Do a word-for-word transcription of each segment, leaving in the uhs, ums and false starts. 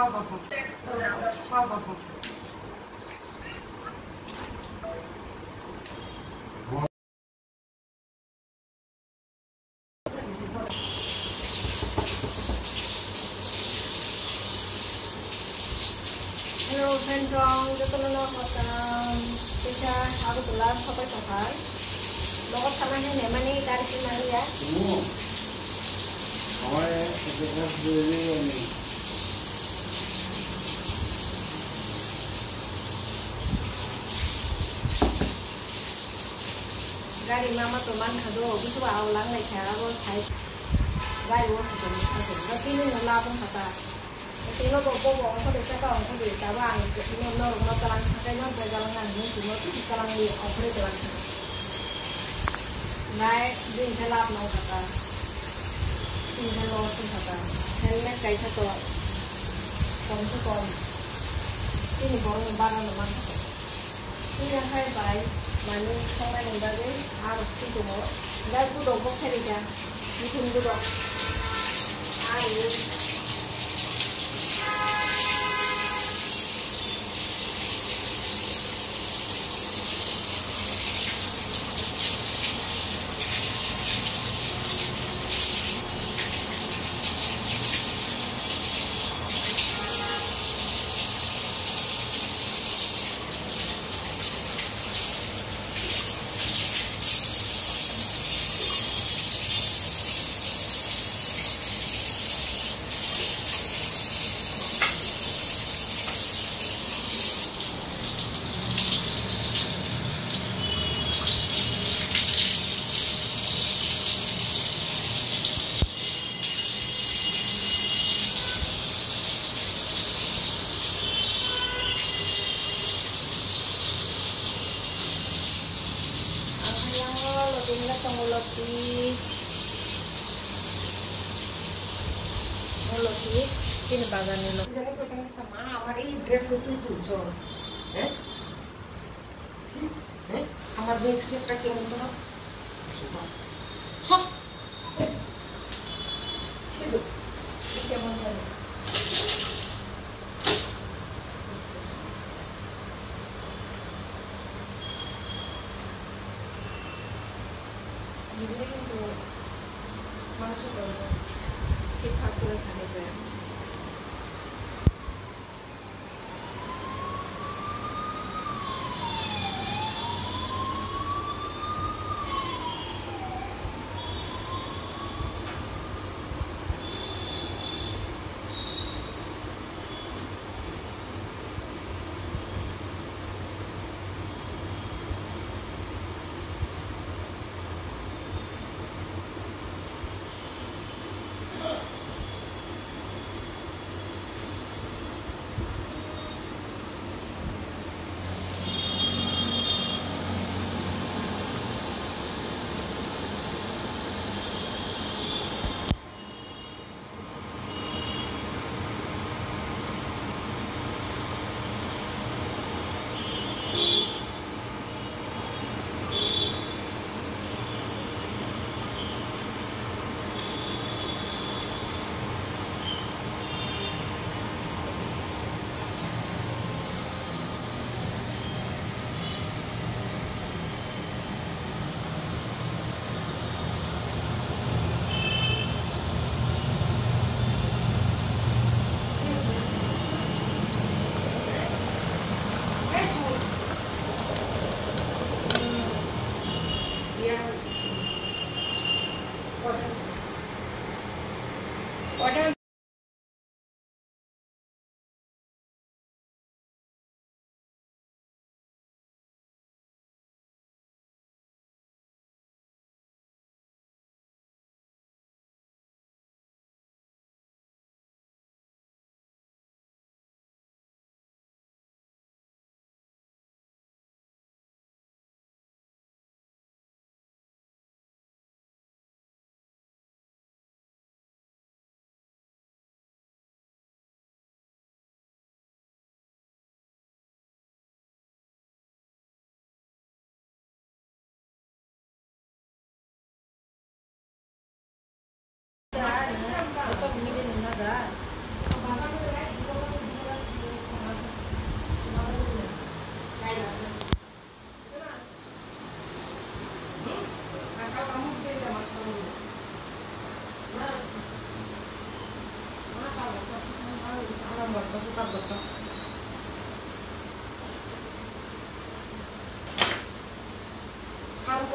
Hello, friends, jotono no kotam kisa Agartala sopai tongkha. Nogo thangna hai naimani gari se nangya. Gari mama to mankha do, busuba aw lang lai kha, abo sai gari o se tong kha se. Ba tini no labung kha ta. Tini no bo bo bo ongkho de, saka ongkho de, tabo ang tini no norok no talang kha, kai no bai jalang nang ni tini no talang ni ongkho de talang kha. Nai din khe lab nang kha ta. Din khe lo sing kha ta. Helmet kaisa to. Kom se kom. Tini borok ni bagan no mankha ta. Tini hai bai manwi songnaini bagwi aro twi tongo. Gai budok bo kherika, bithung budok. Ari. Ang hayang o loti hwnba tongo loti. O loti, chini bagan ni loti. Jani kotong sama, amar ei dress o tui tui chor. Eh? Eh? Amar bag se pack kemon toro? Sok. Sok. Sido. Ini kemon toro? Ini tuh masuk ke hip hop tuh kan itu ya.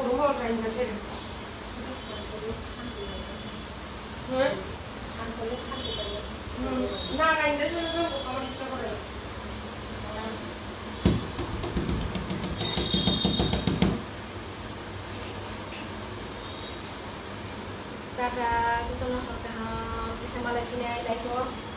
Room o kain da se. Hmm? Hmm. Na kain da se, no, no, no, no. Tata, jotono hor kaham, kisa malai phinai, life o.